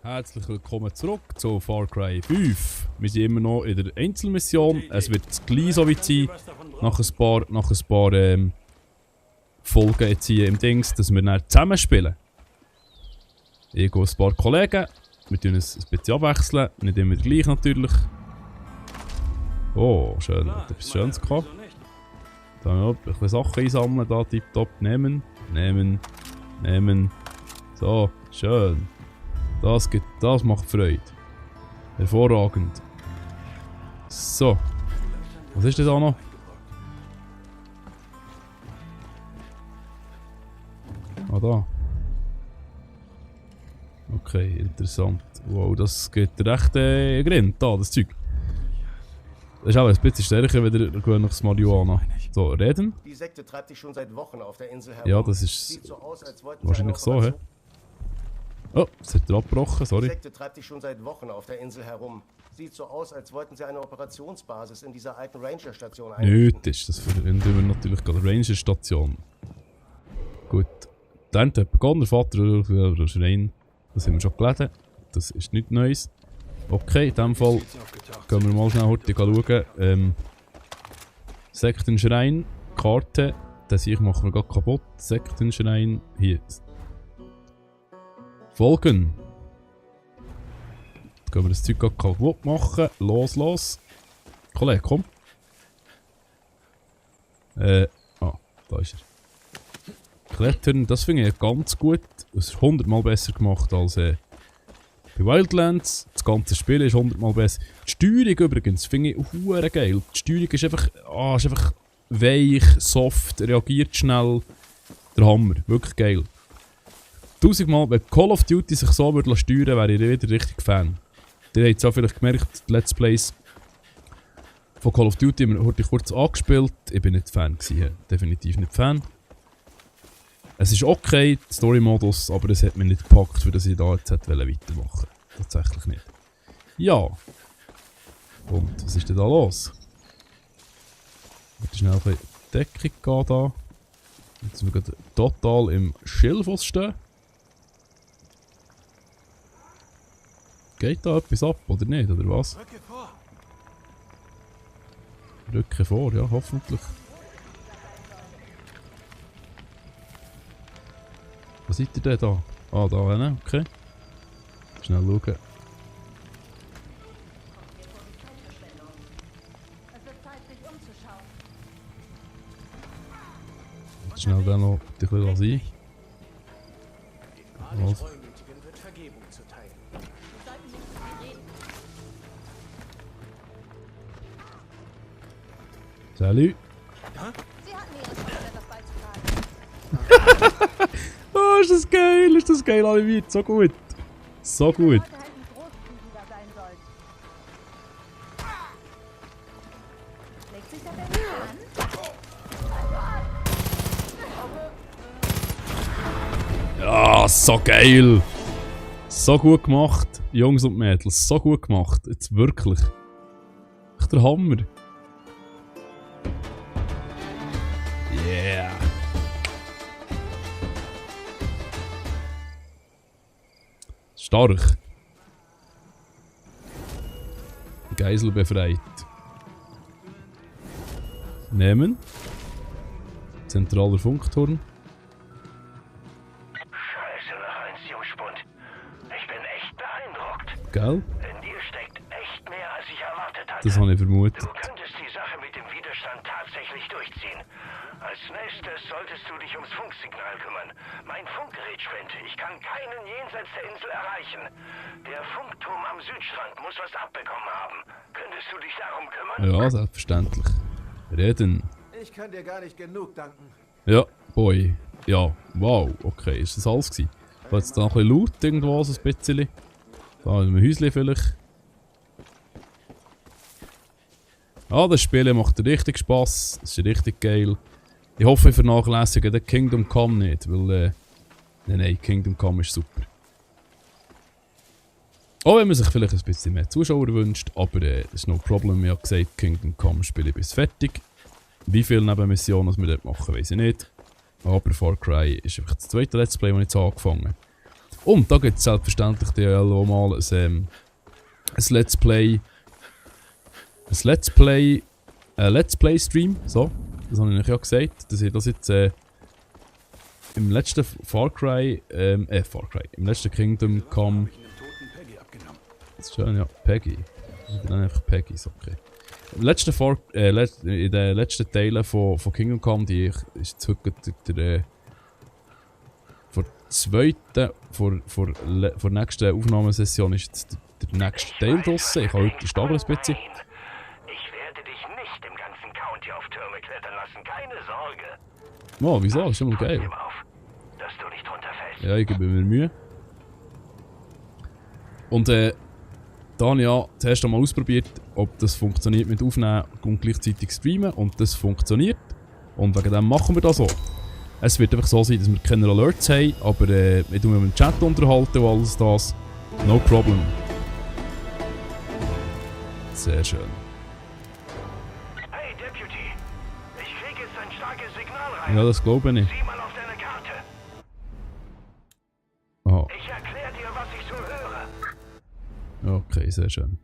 Herzlich willkommen zurück zu Far Cry 5. Wir sind immer noch in der Einzelmission. Es wird gleich so weit sein, nach ein paar Folgen jetzt hier im Dings, dass wir dann zusammen spielen. Ich und ein paar Kollegen. Wir tun uns ein bisschen abwechseln, nicht immer gleich natürlich. Oh, schön, hat etwas Schönes gehabt. Da haben wir noch ein bisschen Sachen einsammeln, da tipptopp, nehmen. So, schön. Das macht Freude. Hervorragend. So. Was ist denn da noch? Ah, da. Okay, interessant. Wow, das geht recht grind, da, das Zeug. Das ist auch ein bisschen stärker wie der gewöhnliches Marihuana. So, reden. Die Sekte treibt sich schon seit Wochen auf der Insel herum. Ja, das ist Sieht so aus, als wollten wahrscheinlich sie so, hä? Oh, es hat er abgebrochen, sorry. Die Sekte treibt sich schon seit Wochen auf der Insel herum. Sieht so aus, als wollten sie eine Operationsbasis in dieser alten Ranger-Station einrichten. Nötig, das verändern wir natürlich gerade. Ranger-Station. Gut. Dann hat begonnen, der Vater oder Schrein. Das haben wir schon gelesen. Das ist nichts Neues. Okay, in dem Fall gehen wir mal schnell heute schauen. Sektenschrein, Karte. Das hier machen wir gerade kaputt. Sektenschrein, hier. Folgen. Jetzt können wir das Zeug gerade kaputt machen. Los. Kollege, komm. Da ist er. Klettern, das finde ich ganz gut. Es ist 100-mal besser gemacht als bei Wildlands. Das ganze Spiel ist 100-mal besser. Die Steuerung übrigens finde ich hure geil. Die Steuerung ist einfach weich, soft, reagiert schnell. Der Hammer, wirklich geil. 1000-mal, wenn Call of Duty sich so würde steuern, wäre ich wieder richtig Fan. Ihr habt es auch vielleicht gemerkt, die Let's Plays von Call of Duty haben wir heute kurz angespielt. Ich bin nicht Fan gewesen, definitiv nicht Fan. Es ist okay, der Story-Modus, aber es hat mich nicht gepackt, für das ich da jetzt weitermachen wollte. Tatsächlich nicht. Ja. Und was ist denn da los? Ich muss schnell ein bisschen Deckung gehen da. Jetzt sind wir gerade total im Schilfos stehen. Geht da etwas ab oder nicht, oder was? Rücke vor, ja, hoffentlich. Was seid ihr denn da? Ah, da hinten, okay. Schnell schauen. Schnell dann noch ein bisschen sein. Was? Salut! Oh, ist das geil, alle weit, so gut! So gut! Ja, so geil! So gut gemacht, Jungs und Mädels, so gut gemacht, jetzt wirklich. Echt der Hammer! Yeah! Stark! Geisel befreit. Nehmen. Zentraler Funkturm. Scheiße, noch eins, Jungspund. Ich bin echt beeindruckt. Gell? In dir steckt echt mehr, als ich erwartet hatte. Das habe ich vermutet. Du könntest die Sache mit dem Widerstand tatsächlich durchziehen. Als nächstes solltest du dich ums Funksignal kümmern. Mein Funkgerät spinnt. Ich kann keinen jenseits der Insel erreichen. Der Funkturm am Südstrand muss was abbekommen haben. Könntest du dich darum kümmern? Ja, selbstverständlich. Reden. Ich kann dir gar nicht genug danken. Ja, boy. Ja, wow. Okay, ist das alles gewesen? Da jetzt da noch ein bisschen laut irgendwo, so ein bisschen. Da in einem Häuschen vielleicht. Ja, das Spiel macht richtig Spass. Es ist richtig geil. Ich hoffe, ich vernachlässige den Kingdom Come nicht, weil nein, Kingdom Come ist super. Auch wenn man sich vielleicht ein bisschen mehr Zuschauer wünscht, aber das ist no problem. Ich habe gesagt, Kingdom Come spiele ich bis fertig. Wie viele Nebenmissionen wir dort machen, weiß ich nicht. Aber Far Cry ist einfach das zweite Let's Play, das ich jetzt angefangen habe. Und da gibt es selbstverständlich die auch mal ein Let's Play. Ein Let's Play Stream. So, das habe ich euch ja gesagt, dass ich das jetzt im letzten Far Cry, im letzten Kingdom Come. Das ist schön, ja, Peggy. Dann einfach Peggy, ist okay. In den letzten Teilen von Kingdom Come, die ist jetzt heute vor der nächsten Aufnahmesession ist jetzt der nächste Teil draussen. Ich habe heute ein bisschen. Ich werde dich nicht im ganzen County auf Türme klettern lassen, keine Sorge. Oh, wieso? Das ist schon mal geil. Pass auf, dass du nicht runterfällst. Ja, ich gebe mir Mühe. Und da habe ich ja zuerst einmal ausprobiert, ob das funktioniert mit Aufnehmen und gleichzeitig streamen. Und das funktioniert. Und wegen dem machen wir das so. Es wird einfach so sein, dass wir keine Alerts haben, aber ich tue mich mit dem Chat unterhalten und alles das. No problem. Sehr schön. Hey Deputy, ich krieg jetzt ein starkes Signal rein. Ja, das glaube ich. Sieh mal auf deine Karte. Aha. Ich erkläre dir, was ich so höre. Okay, sehr schön.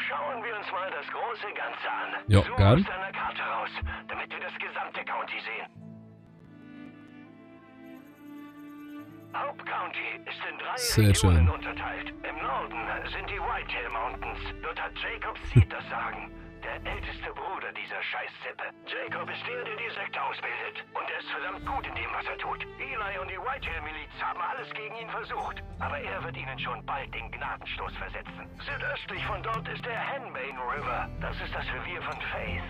Schauen wir uns mal das große Ganze an. Ja, Zoom gern. aus deiner Karte raus, damit wir das gesamte County sehen. Hauptcounty ist in 3 Sehr Regionen schön. unterteilt. Im Norden sind die Whitetail Mountains. Dort hat Jacob Seed das Sagen. Der älteste Bruder dieser Scheißzippe. Jacob ist der die Sekte ausbildet. Und er ist verdammt gut in dem, was er tut. Eli und die Whitetail-Miliz haben alles gegen ihn versucht. Aber er wird ihnen schon bald den Gnadenstoß versetzen. Südöstlich von dort ist der Henbane River. Das ist das Revier von Faith,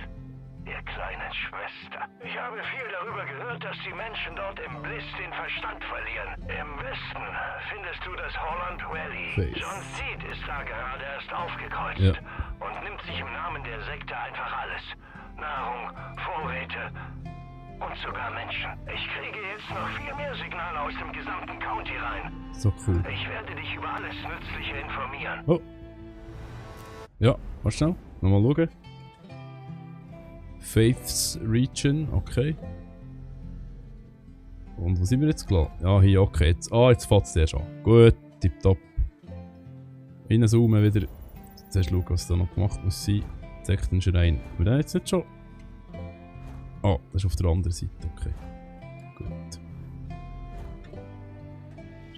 der kleinen Schwester. Ich habe viel darüber gehört, dass die Menschen dort im Bliss den Verstand verlieren. Im Westen findest du das Holland Valley. Faith. John Seed ist da gerade erst aufgekreuzt Ja. und nimmt sich im Namen der Sekte einfach alles. Nahrung, Vorräte und sogar Menschen. Ich kriege jetzt noch viel mehr Signale aus dem gesamten County rein. So cool. Ich werde dich über alles Nützliche informieren. Oh. Ja, warte schnell. Nochmal schauen. Faith's Region, okay. Und wo sind wir jetzt klar? Ja, hier, okay. Jetzt fängt es erst an. Gut, tipptopp. Reinzoomen wieder. Zuerst schauen, was da noch gemacht muss sein. Sektenschrein. Haben wir den jetzt nicht schon? Ah, das ist auf der anderen Seite, okay. Gut.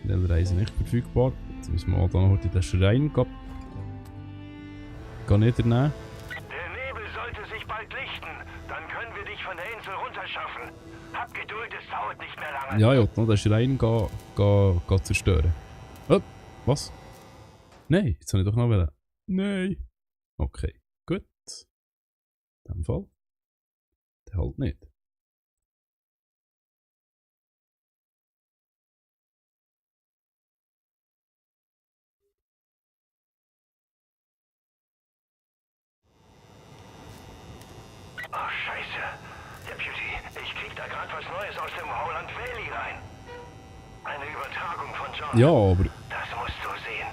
Schnellreise nicht verfügbar. Jetzt müssen wir da noch in den Schrein gehen. Kann nicht nehmen. Der Nebel sollte sich bald lichten. Dann können wir dich von der Insel runterschaffen. Hab Geduld, es dauert nicht mehr lange. Ja, ich wollte noch den Schrein gehen zerstören. Oh, was? Nein, jetzt habe ich doch noch wollen. Nein. Okay, gut. In dem Fall. Der halt nicht. Oh, Scheiße. Deputy, ich krieg da gerade was Neues aus dem Holland Valley rein. Eine Übertragung von John. Ja, aber Das musst du sehen.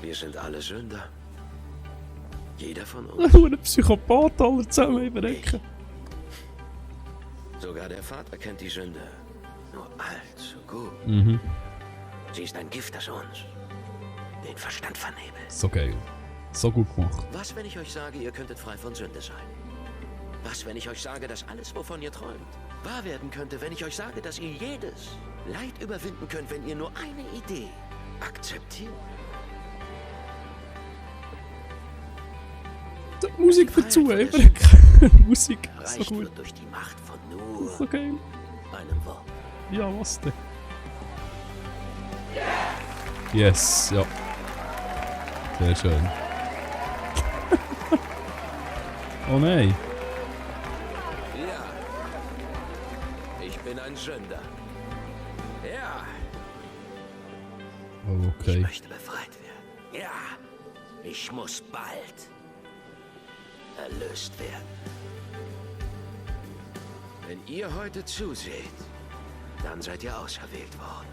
Wir sind alle Sünder. Jeder von uns. ein Psychopath alle zusammen überrecken. Sogar der Vater kennt die Sünde. Nur allzu gut. Mhm. Sie ist ein Gift, das uns den Verstand vernebelt. So geil. So gut gemacht. Was, wenn ich euch sage, ihr könntet frei von Sünde sein? Was, wenn ich euch sage, dass alles, wovon ihr träumt, wahr werden könnte, wenn ich euch sage, dass ihr jedes Leid überwinden könnt, wenn ihr nur eine Idee akzeptiert? Die Musik dazu, überrecken. Musik, so Reicht gut. wird durch die Macht von nur So geil. einem Wort. Ja, was denn? Yes, ja. Sehr schön. Oh nein. Ja. Ich bin ein Sünder. Ja. Oh, Ich okay. möchte befreit werden. Ja. Ich muss bald erlöst werden. Wenn ihr heute zuseht, dann seid ihr auserwählt worden.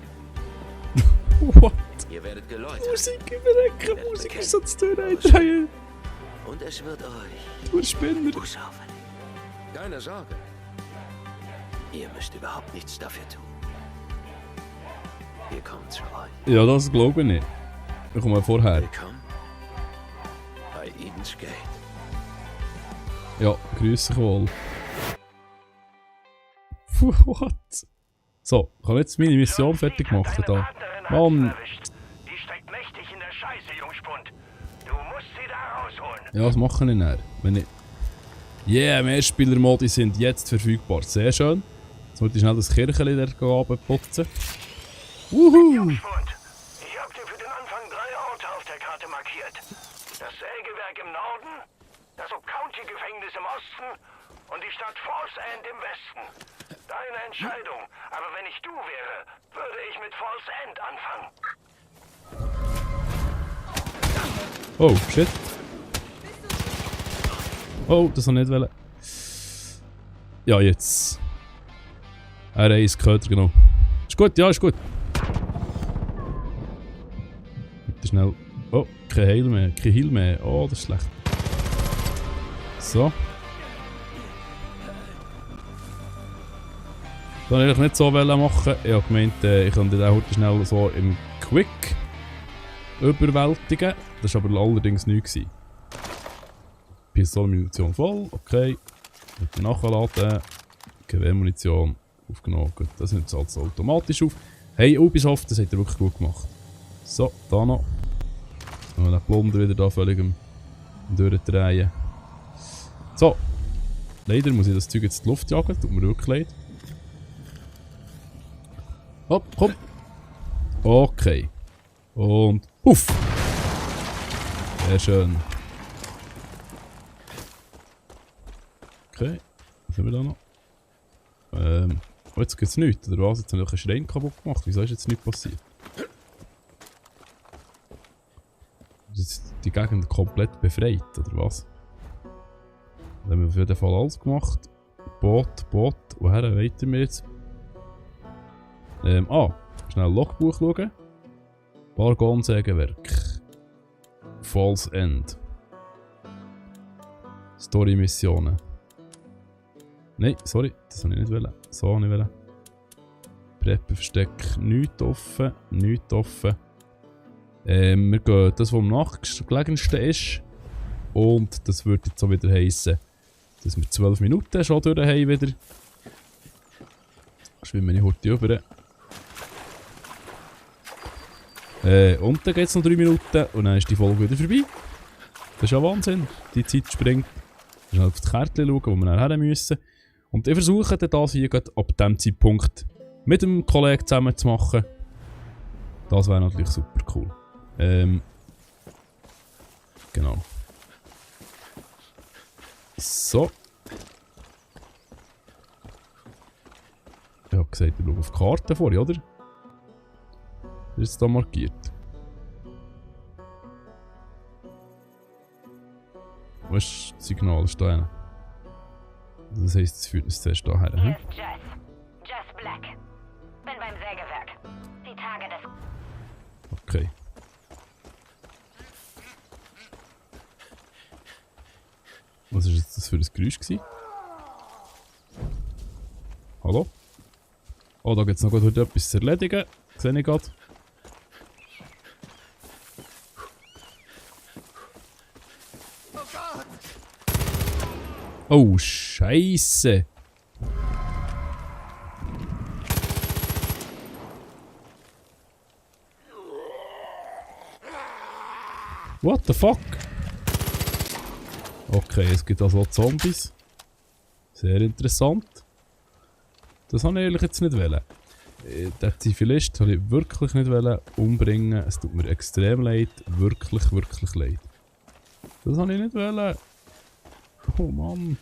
What? Ihr werdet geläutert. Musik überrecken, Musik ist sonst Tür eindrehen. Und es wird euch Du Spinner. Buß auferlegt. Keine Sorge. Ihr müsst überhaupt nichts dafür tun. Wir kommen zu euch. Ja, das glaube ich nicht. Ich komme vorher. Willkommen bei Eden's Gate. Ja, grüß dich wohl. Puh, what? So, ich habe jetzt meine Mission fertig gemacht da. Mann! Die steckt mächtig in der Scheiße, Jungspund. Du musst sie da rausholen. Ja, was mache ich denn? Wenn ich... Yeah, Mehrspieler-Modi sind jetzt verfügbar. Sehr schön. Jetzt wollte ich schnell das Kircheli da putzen. Wuhu! Jungspund, ich habe dir für den Anfang 3 Orte auf der Karte markiert. Das Sägewerk im Norden, das County-Gefängnis im Osten und die Stadt Falls End im Westen. Deine Entscheidung, aber wenn ich du wäre, würde ich mit Falls End anfangen. Oh, shit. Oh, das soll nicht wollen. Ja, jetzt. R1 gehört genau. Ist gut, ja, ist gut. Bitte schnell. Oh, kein Heil mehr, kein Heal mehr. Oh, das ist schlecht. So. Das wollte ich nicht so machen. Ich habe gemeint, ich könnte den heute schnell so im Quick überwältigen. Das war aber allerdings nichts. Pistolenmunition voll, okay. Mit nachladen. Gewehrmunition aufgenommen. Gut, das nimmt es also automatisch auf. Hey Ubisoft, das hat ihr wirklich gut gemacht. So, da noch. Und den Plunder wieder da völlig am Durchdrehen. So. Leider muss ich das Zeug jetzt in die Luft jagen, tut mir wirklich leid. Hopp, komm. Okay. Und puff. Sehr schön. Okay, was haben wir da noch? Oh, jetzt geht's nichts, oder was? Jetzt habe ich einen Schrein kaputt gemacht. Wieso ist jetzt nichts passiert? Ist jetzt die Gegend komplett befreit, oder was? Dann haben wir auf jeden Fall alles gemacht. Boot. Woher weiter wir jetzt? Schnell Logbuch schauen. Bargon-Sägewerk. Falls End. Story-Missionen. Nein, sorry, das wollte ich nicht wollen. So wollte ich wollen. Prepper-Versteck, nichts offen, nichts offen. Wir gehen das, was am nachgelegensten ist. Und das würde jetzt so wieder heissen, dass wir 12 Minuten schon durch haben wieder. Schwimmen ich heute über. Und dann geht es noch 3 Minuten und dann ist die Folge wieder vorbei. Das ist ja Wahnsinn. Die Zeit springt. Schnell auf das Kärtchen schauen, wo wir nachher müssen. Und ich versuche dann das hier ab diesem Zeitpunkt mit dem Kollegen zusammen zu machen. Das wäre natürlich super cool. Genau. So. Ich habe gesagt, ich schaue auf die Karte vor, oder? Das ist jetzt da markiert. Wo ist das Signal? Ist da hin? Das heisst, es führt uns zuerst daher. Hier ist Jess Black. Bin beim Sägewerk. Die Tage des... Okay. Was war jetzt das für ein Geräusch gewesen? Hallo? Oh, da gibt es noch gut heute etwas zu erledigen. Sehe ich gerade. Oh, Scheiße! What the fuck? Okay, es gibt also auch Zombies. Sehr interessant. Das wollte ich eigentlich jetzt nicht wollen. Den Zivilist wollte ich wirklich nicht umbringen. Es tut mir extrem leid. Wirklich, wirklich leid. Das wollte ich nicht wollen. Oh Mann.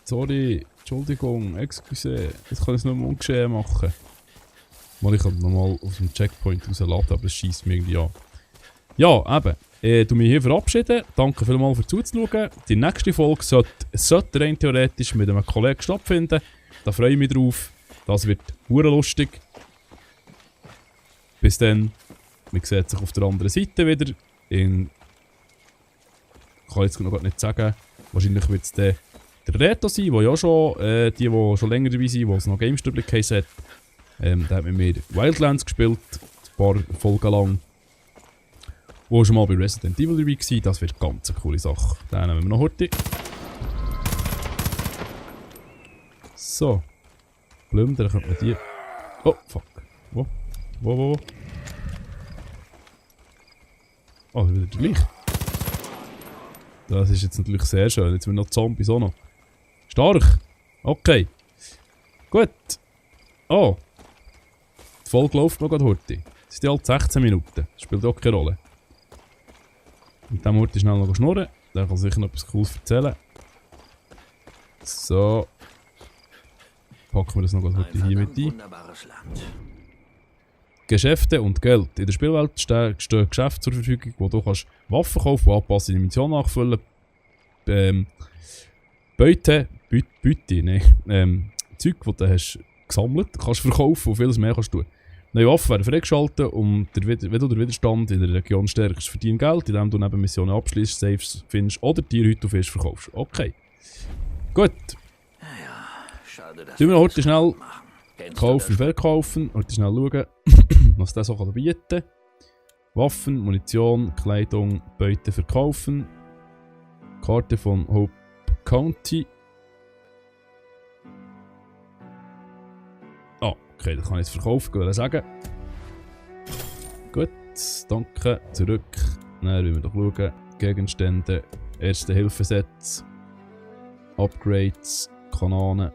Sorry, Entschuldigung, excuse. Jetzt kann ich es nur ungeschehen machen. Mal, ich kann nochmal auf dem Checkpoint rausladen, aber es scheisst mir irgendwie an. Ja, eben. Du mich hier verabschieden. Danke vielmals für zuzuschauen. Die nächste Folge sollte rein theoretisch mit einem Kollegen stattfinden. Da freue ich mich drauf. Das wird lustig. Bis dann. Man sieht sich auf der anderen Seite wieder. Ich kann jetzt noch nicht sagen. Wahrscheinlich wird es dann der Reto sein, der ja schon, die schon länger dabei sind, die es noch GameStubli geheißen hat. Der hat mit mir Wildlands gespielt, ein paar Folgen lang. Wo schon mal bei Resident Evil dabei war, das wird ganz eine coole Sache. Den nehmen wir noch heute. So. Plündern könnte man die... Oh, fuck. Wo? Wo? Oh, wieder der gleich. Das ist jetzt natürlich sehr schön. Jetzt sind wir noch Zombies auch noch. Stark. Okay. Gut. Oh. Die Folge läuft noch gerade heute. Das sind halt 16 Minuten. Das spielt auch keine Rolle. Mit dem heute schnell noch schnurren. Der kann sicher noch etwas Cooles erzählen. So. Packen wir das noch heute hier mit ein. Geschäfte und Geld. In der Spielwelt stehen Geschäfte zur Verfügung, wo du kannst Waffen kaufen, die anpassen, Munition nachfüllen, Beute, Zeug, die du hast gesammelt, kannst verkaufen und vieles mehr kannst du tun. Neue Waffen werden freigeschaltet und wenn du den Widerstand in der Region stärkst, verdienen Geld, indem du neben Missionen abschließt, Saves findest oder Tierhüte auf Fisch verkaufst. Okay. Gut. Tun wir heute schnell kaufen, verkaufen, heute schnell schauen, was das so bieten kann. Waffen, Munition, Kleidung, Beute verkaufen. Karte von Hope County. Ah, okay, das kann ich jetzt verkaufen, würde ich sagen. Gut, danke, zurück. Dann wollen wir doch schauen. Gegenstände, Erste-Hilfe-Sets, Upgrades, Kanonen.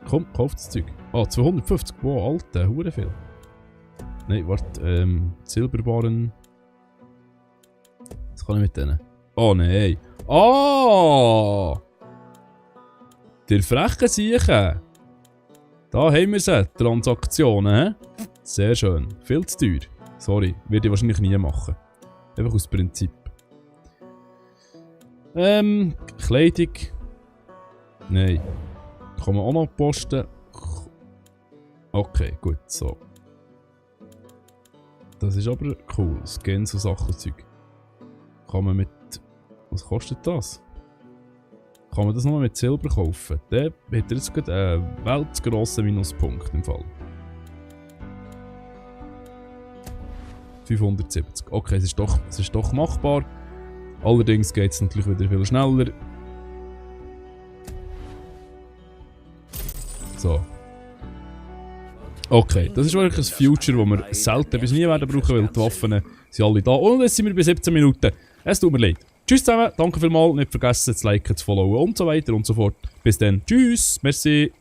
Komm, kauft das Zeug. Ah, 250, wow, Alter, hure viel. Nein, warte, Silberbarren. Was kann ich mit denen? Oh nein. Ah! Der freche Siechen. Da haben wir sie, Transaktionen, hä? Sehr schön. Viel zu teuer. Sorry, werde ich wahrscheinlich nie machen. Einfach aus Prinzip. Kleidung. Nein. Kann man auch noch posten. Okay, gut, so. Das ist aber cool. Skins und Sachen Zeug. Kann man mit... Was kostet das? Kann man das nur mit Silber kaufen? Der hat jetzt gerade einen weltgrossen Minuspunkt im Fall. 570. Okay, es ist doch machbar. Allerdings geht es natürlich wieder viel schneller. So. Okay, das ist wirklich ein Future, das wir selten bis nie werden brauchen, weil die Waffen sind alle da. Und jetzt sind wir bei 17 Minuten. Es tut mir leid. Tschüss zusammen, danke vielmals, nicht vergessen zu liken, zu followen und so weiter und so fort. Bis dann, tschüss, merci.